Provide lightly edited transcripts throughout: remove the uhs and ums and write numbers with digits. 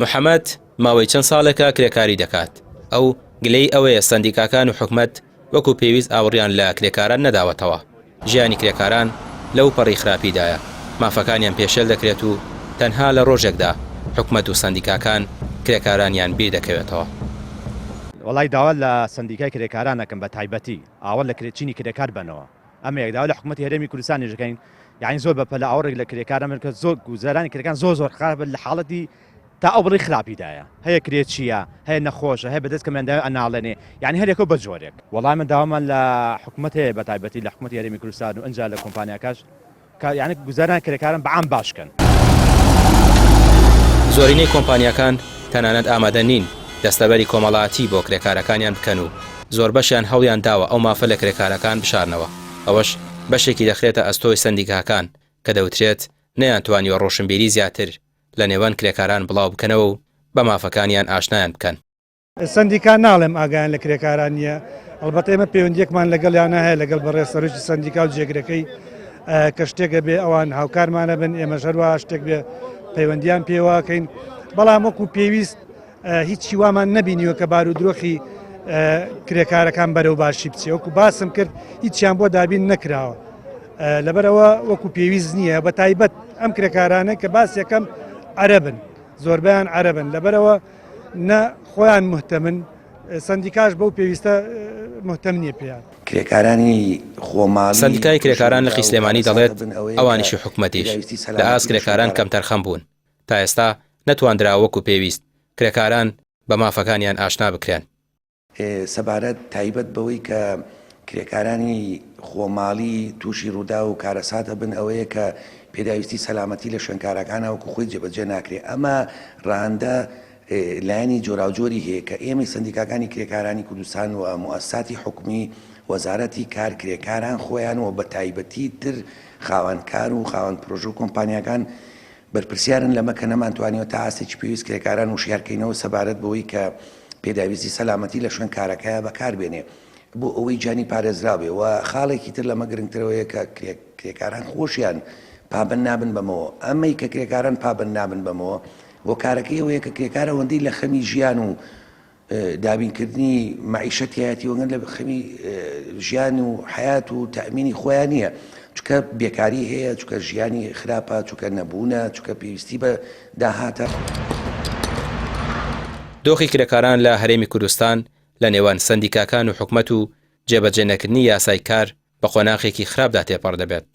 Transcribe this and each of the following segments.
محەمەد ماوەی چەند ساڵێکە کرێکاری دەکات، ئەو گلەیی ئەوەیە سەندیکاکان و حکومەت وەکو پێویست ئاوڕیان لە کرێکاران نەداوەتەوە، ژیانی کرێکاران لەو پەڕی خراپیدایە، مافەکانیان پێشێل دەکرێت و تەنها لە ڕۆژێکدا حکومەت و سەندیکاکان کرێکارانیان بیر دەکەوێتەوە. وەڵای داوا لە سەندیکای کرێکاران ئەکەم بە تایبەتی ئاوڕ لە چینی کرێکار بەنەوە ئەمە یەک داوا لە حکومەتی هەرێمی کوردستانیش دەکەین یانی زۆر بە پەلە ئاوڕێک لە کرێکاران بن کە زۆر گوزەرانی کرێکان زۆر زۆر خراپە لە حاڵەتی تا ئەو بڕی خراپیدایە هەیە کرێچییە هەیە نەخۆشە هەیە بەدەست کەمئەندامی ئەناڵێنێ یانی هەر یەکەو بە جۆرێک. وەڵای من داوامان لە حکومەت هەیە بە تایبەتی لە حکومەتی هەرێمی کوردستان و ئنجا لە کۆمپانیاکاش کە یانی گوزەران کرێکاران بە عام باش کەن. زۆرینەی کۆمپانیاکان تەنانەت ئامادە نین دەستەبەری کۆمەڵایەتی بۆ کرێکارەکانیان بکەن و زۆربەشیان هەوڵیان داوە ئەو مافە لە کرێکارەکان بشارنەوە، ئەوەش بەشێکی دەخرێتە ئەستۆی سەندیکاکان کە دەوترێت نەیانتوانیوە ڕۆشنبیری زیاتر لە نێوان کرێکاران بڵاو بکەنەوە و بە مافەکانیان ئاشنایان بکەن. سەندیکا ناڵێم ئاگایان لە کرێکاران نییە، ئەڵبەتە ئێمە پەیوەندییەکمان لەگەڵیانە هەیە لەگەڵ بەڕێز سەرۆکی سەندیکا و جێگرەکەی کە شتێک هەبێ ئەوان هاوکارمانە بن ئێمەش هەروەها شتێک بێ پەیوەندیان پێوەکەین بەڵام وەکو پێویست هیچ وامان نەبینیوە کە بارودرۆخی کرێکارەکان بەرەو باشی بچێ وەکو باسم کرد هیچیان بۆ دابین نەکراوە لەبەرەوە وەکو پێویست نییە بە تایبەت ئەم کرێکارانە کە باس یەکەم عەرەبن زۆربیان عەرەبن لەبەرەوە نە خۆیان مهتەمن سندیکاش بەو پێویستە مهتەم نییە پێیان. کرێکارانی خۆماڵی سەندیکای تووشی کرێکاران لقی ڕووداو و سلێمانی کارەسات دەڵێت، دەبن ئەوەیە کە ئەوانیش و حکومەتیش پێداویستی لە سەلامەتی ئاست لە کرێکاران شوێنکارەکان کەمتەرخەم بوون، تا ئێستا نەتواندراوە وەکو پێویست کرێکاران بە مافەکانیان ئاشنا بکرێن. سەبارەت تایبەت بەوەی کە کرێکارانی خۆماڵی تووشی ڕووداو و کارەسات ئەبن ئەوەیە کە پێداویستی سەلامەتی لە شوێنکارەکانا وەکو خۆی جێبەجێ ناکرێ ئەمە ڕەهەندە لایەنی جۆراوجۆری هەیە کە ئێمەی سەندیکاکانی کرێکارانی کوردستان و موئەسساتی حکومی وەزارەتی کار کرێکاران خۆیان و بەتایبەتی تر خاوەن کار و خاوەن پرۆژە و کۆمپانیاکان بەرپرسیارن لەمە کە نەمانتوانیوە تا ئاستێکی پێویست کرێکاران وشیار کەینەوە سەبارەت بەوەی کە پێداویستی سەلامەتی لە شوێن کارەکەیا بەکار بێنێ بۆ ئەوەی گیانی پارێزراو بێ و خاڵێکی تر لەمە گرنگترەوەیە کە کرێکاران خۆشیان پابەند نابن بەمەوە ئەمەی کە کرێکاران پابەند نابن بەمەوە هۆکارەکەی ئەوەیە کە کرێکار ئەوەندەی لە خەمی ژیان و دابینکردنی مەعیشەتیایەتی وەگەر لە خەمی ژیان و حیات و تەئمینی خۆیان نییە چونکە بێکاری هەیە چونکە ژیانی خراپە چونکە نەبوونە چونکە پێویستی بە داهاتە. دۆخی کرێکاران لە هەرێمی کوردستان لە نێوان سەندیکاکان و حکومەت و جێبەجێ نەکردنی یاسای کار بە قۆناغێکی خراپدا تێپەڕ دەبێت،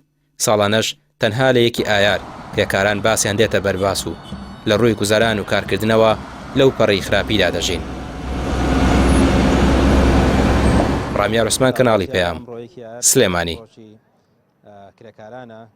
ساڵانەش تەنها لە یەکی ئایار کرێکاران باسیان دێتە بەرباس و لە ڕووی گوزەران و کارکردنەوە لەو پەڕی خراپیدا دەژین. ڕامیار عوسمان کەناڵی پەیام، سلێمانی.